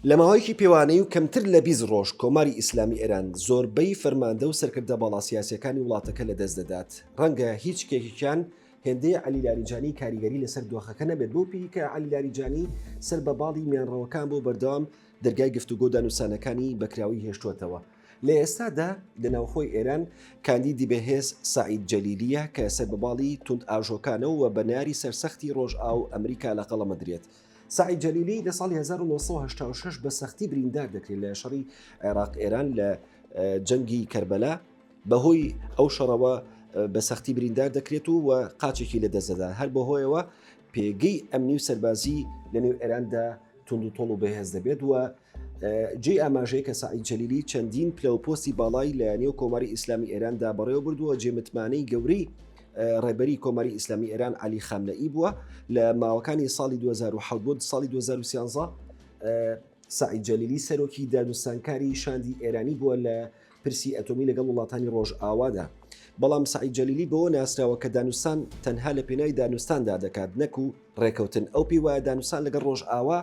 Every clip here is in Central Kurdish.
لە ماوەیەکی پێوانەیی و کەمتر لە 20 ڕۆژ کۆماری ئیسلامی ئێران زۆربەی فەرماندە و سەرکردە باڵا سیاسیەکانی وڵاتەکە لەدەست دەدات. ڕەنگە هیچ کێکیان هێندەی عەلی لاریجانی کاریگەری لەسەر دۆخەکە نەبێت بەو پێی کە عەلی لاریجانی سەر بە باڵی میانڕەوەکان بۆ بەردەوام دەرگای گفتوگۆ دانوسانەکانی بەکراوی هێشتووەتەوە. لە ئێستادا لە ناوخۆی ئێران کاندیدی بەهێز سەعید جەلیلیە کە سەر بە باڵی توندئاژۆکانە و بە نەیاری سەرسەختی ڕۆژئاو و ئەمریکا لە قەڵەم ئەدرێت. سەعید جەلیلی لە ساڵی 1986 بە سەختی بریندار دەکرێت لە شەڕی عێراق ئێران لە جەنگی کەربەلا بەهۆی ئەو شەڕەوە بە سەختی بریندار دەکرێت و و قاچێکی لە دەستدەدا هەر بەهۆیەوە پێگەی ئەمنی و سەربازی لە نێو ئێراندا توند و تۆڵ و بەهێز دەبێت و جێی ئاماژەیە کە سەعید جەلیلی چەندین پلە و پۆستی باڵای لە نێو کۆماری ئیسلامی ئێراندا بەڕێوە بردووە، جێ متمانەی گەورەی ڕێبەری کۆماری ئیسلامی ئێران عەلی خامنەئی بووە لە ماوەکانی ساڵی 2007 بۆ ساڵی 2013 سەعید جەلیلی سەرۆکی دانوستانکاری شاندی ئێرانی بووە لە پرسی ئەتۆمی لەگەڵ وڵاتانی ڕۆژئاوادا. بەڵام سەعید جەلیلی بەوە ناسراوە کە دانوستان تەنها لە پێناوی دانوستاندا دەکات نەکو ڕێکەوتن، ئەو پێی وایە دانوستان لەگەڵ ڕۆژئاوا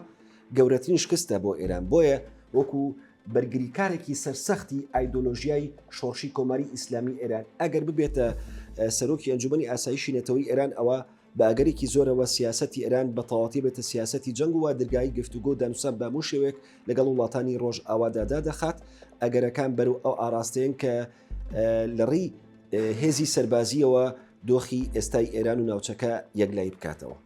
گەورەترین شکستە بۆ ئێران، بۆیە وەکو بەرگریکارێکی سەرسەختی ئایدۆلۆژیای شۆڕشی کۆماری ئیسلامی ئێران ئەگەر ببێتە سەرۆکی ئەنجومەنی ئاسایشی نەتەوەی ئێران ئەوە بە ئەگەرێکی زۆرەوە سیاسەتی ئێران بە تەواوەتی بێتە سیاسەتی جەنگ و درگای گفتوگۆ و دانوسان بە هەموو شێوەیەک لەگەڵ وڵاتانی ڕۆژئاوادا دادەخات، ئەگەرەکان بەرەو ئەو ئاراستەیەن کە لە ڕێی هێزی سەربازییەوە دۆخی ئێستای ئێران و ناوچەکە یەکلایی بکاتەوە.